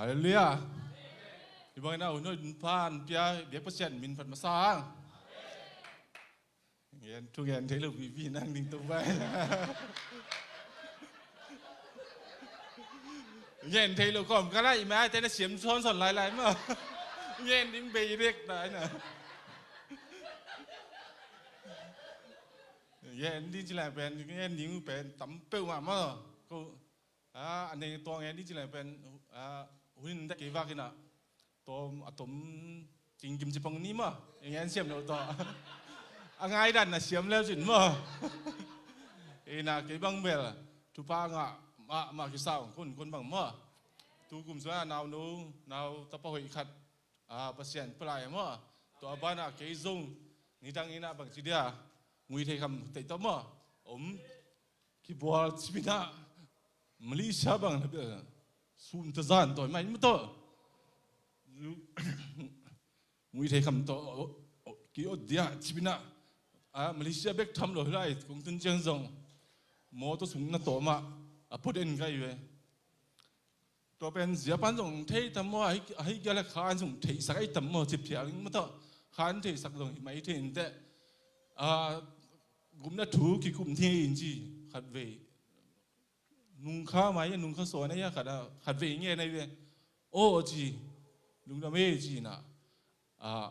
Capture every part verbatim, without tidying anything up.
Halleluiah. Hi bangin a hun hoih hun pha hong pia biak Pasian min phat masa hang. Ngen thu ngen thei lo vivi nang ding tung bai. Ngen thei lo kawm ka lai ma te na siam sawnsawn lailai maw. Ngen ding bei dek ta na. Ngen ding ci lai pen ngen ding uh pen tam peuhmah maw. Ko a, a nei tuang en i ci leng pen, a, hun in dak kei vak in a, tom, a tom cing kim ci pong ni maw, i ngen siam lo tawh. A ngai dan na siam leu cin maw. Ina kei bang bel, thupha ngah, mah, mah kisau, kun, kun bang maw. Tu kum sua nau no, nau tapa hoih khat, a, Pasian palai maw. Tua bana kei zong, nidang ina bang ci dia, ngui thei kham tei tawh maw. Om, kibual cipina, Malaysia bang na bia, sun ta zan tawi mai ma tawh. Ngui thei kham tawh, ki ot dia cipina. A, Malaysia bek tham lo lai, kong tun ciang zong. Mawtaw sung na tawh mah, a pot en kai ve. Tua pen zia pan zong thei tam maw, a hi, a hi kia le khan zong theisak ai tam maw, cip thial ing ma tawh. Khan theisak zong hi mai thei in teh. A, gupna thu kikum thei in ci, khat vei. Nungkha mai, nungkha sawn ai a khat a, khat vei ngen ai ve. Aw ci, lungdam e ci na. A,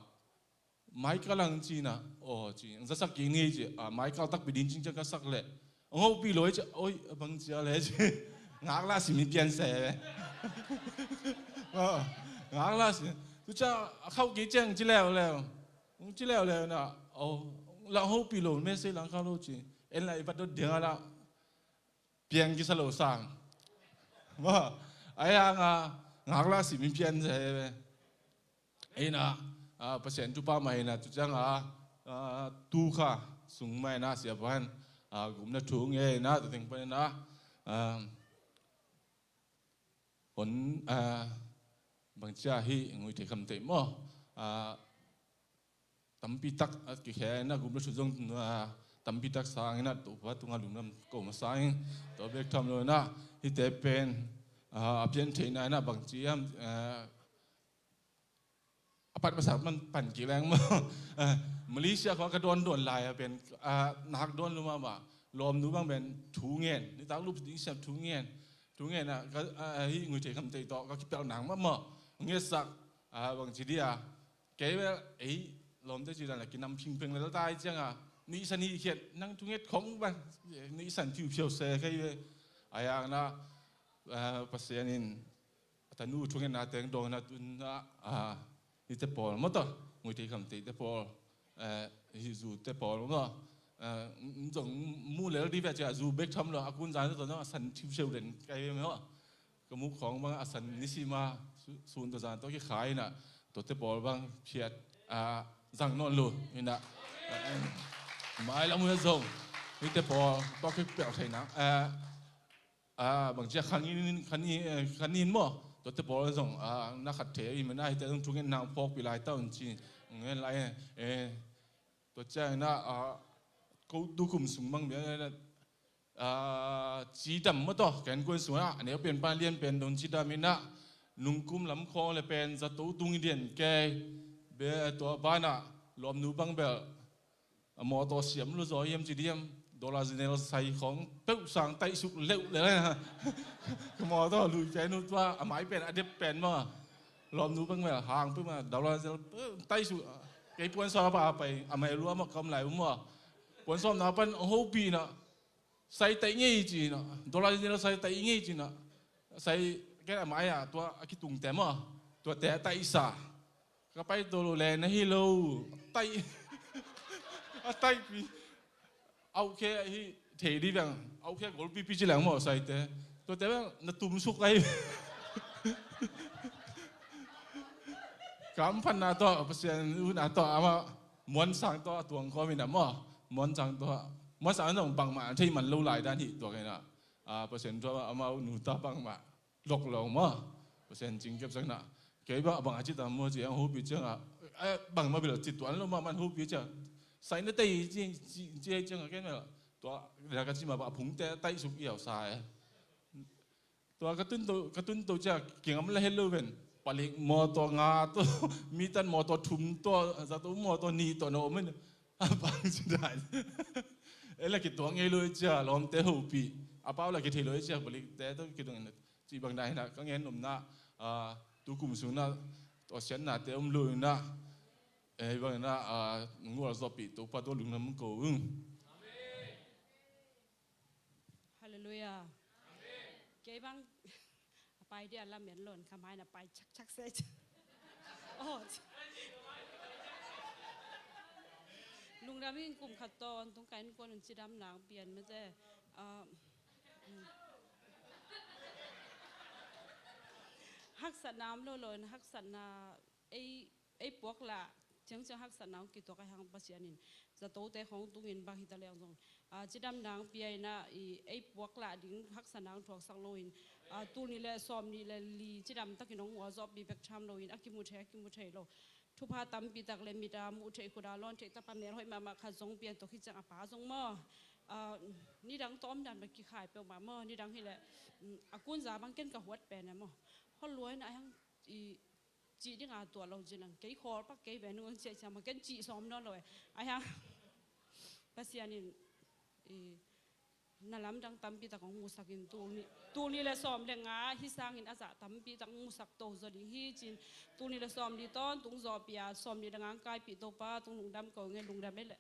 mai kal ang ci na, aw ci, ang zasak kik ni ci, a, mai kal takpi ding cing ciang ka sak leh. Ang hopih lo ci, oi, a bang cia le ci. Ngak la si mi pian se. Aw, ngak la si. Tu cia, a khauh kik ciang ci leuleu. Ang ci leuleu na, aw, la hopih lo, me se lang kha lo ci. En la i vat dot diang a la. Piang kisa lo sang. Maw, a yang a, ngak la si mi pian se. Ina, a, Pasian thupha mah ina, tu ciang a, a, tu kha, sung mah ina, sia pan, a, gupna thu nge ina, tu teng pan ina, a, on, a, bang cia hi, ngui thei kham tei maw, a, tampi tak, a, kikhe ina, gupna thu zong, a, tampi tak sang ina, tu pa tunga lungdam ko ma sang, tu bek tham lo ina, hi te pen, a, a pian thei na ina, bang ciam, a, a pat masak man pan kik leng maw. Eh, Malaysia khawng ka dawn dawn lai a pen, ah, nak dawn lu mahmah. Lawmnu bang pen thu ngen. Nitak lup ding siam thu ngen. Thu ngen ah, ka, ah, hi ngui thei kham tei tawh, ka kipelh nang mahmah. Ngetsak, ah, bang ci dia. Kei bel, ei, lawmte ci dan la kinam phingpheng lel tai ciang a. Nihsan hi khiat, nang thu nget khong bang. Nihsan phiuphiau se kei bel. A yang na, ah, Pasian in, a tanu thungetna teng dawngna tunna, a, hite pawl maw tawh, ngui thei kham tei te pawl, eh, hi zu te pawl maw tawh, eh, zong mu lel di ve cia zu bek tham lo, a kun zan tawh zong a san thiuseu den kai ve maw. Ka muk khawng bang a san nisima, su-, sun tawh zan tawh kikhai na, tawh te pawl bang phiat, a, zang nawn lo, ina, eh, mai lam uh zong, hite pawl, tawh kipelh thei na, eh, a, bang cia khan in, khan in, eh, khan in maw? Tuate pawl zong, a, na khat thei, i mena hite zong thungen nang phawkpi lai ta un ci. Ngen lai, eh, tua cia ina, a, ko tu kum sung bang bia, a, ci dam maw tawh, ken kuan sung a, a neu pen pan lian pen dong ci dam ina, nungkum lam khawng le pen zato tung i dian kei, be tua bana, lawmnu bang bel, a mawtaw siam lu zaw hiam ci diam, Dollar General sai khawng peuh sang taih suk leuh le na. Ka mawtaw lui pen uh tua, a mai pen, a dep pen maw. Lawmnu bang mel hang peuh ma, Dollar General peuh taih suk, kei puan sawm a pa pai, a mai lua maw, kam lai uh maw. Puan sawm na pan, a hopih na, sai taih ngei ci na, Dollar General sai taih ngei ci na. Sai, ken a mai a, tua, a kitung te maw, tua te a taih sa. Ka pai to lo le na hi lo. Tai. A tai pi. Au khe hi thei di bang. Au khe gol pi pi ci lang maw sai te. To te bang na tum suk ai. Kam phan na to, Pasian u na to, ama muan sang to, a tuang ko mi na maw. Muan sang to. Muan sang nong bang ma thei man lo lai dan hi to kei na. A, Pasian to ama u nu ta bang ma. Lok lo maw. Pasian cing kep sak na. Kei bang, bang a ci ta maw ci ang hupi ciang a. Eh, bang ma bil ci tuan lo ma man hupi ciang. Sai na tei ci, ci, ci ciang a ken ma. Tua, la ka ci ma ba phung te tai suk iau sa e. Tua ka tun to, ka tun to cia kingam la helo ven. Palik mawtaw nga tawh, mitan mawtaw thum tawh, zato mawtaw nih tawh na om in. A pang ci dai. E la kituak ngei lo i cia, lawmte hopih. A pau la kithei lo i cia, palikte tawh kidong in. Ci bang dai na, ka ngen omna, ah, tu kum sungna, tua siatnate om lo ina. E bang na, ah, ngual zawpih Topa tua lungdam ko ung. Halleluiah. Kei bang a pai dia lamen lon ka mai na pai chak chak se. Oh. Lungdam in kum khat tawn tung ka innkuan un cidam nang pian mate. Ah, mm. Haksatna om lo lo in haksatna ei ei puak lah ciangciang haksatna hong kituak a hang Pasian in zatote khawng tungin bang hita leng zong, ah, cidam nang pia ina i ei puak lah ding haksatna hong thuaksak lo in, ah, tul nih le sawm nih le li cidam takin hong ngual zawhpi bek tham lo in a kimu thei, a kimu thei lo. Thupha tampi tak le mit a muh theih khut a lawn theih tapa mel hoih mahmah khat zong pian tawh khit ciang a pa zong maw, ah, nidang tawh omdan bek kikhai peuhmah maw, nidang hileh, mm, a kunza bang ken ka huat pen e maw. Hon luai na a hang i cih dinga tuah lo cin ang kei khawl pak kei ve nung ang ciah ciah ma ken cih sawm nawn lo e. Ahi hang Pasian in i na lamdang tampi tak hong musak in tul nih, tul nih le sawm le nga hi sangin a zah tampi tak hong musak to zaw ding hi cin tul nih le sawm li tawn tung zawh pia sawm li le nga ang kaipih Topa tung lungdam ko nge lungdam e le.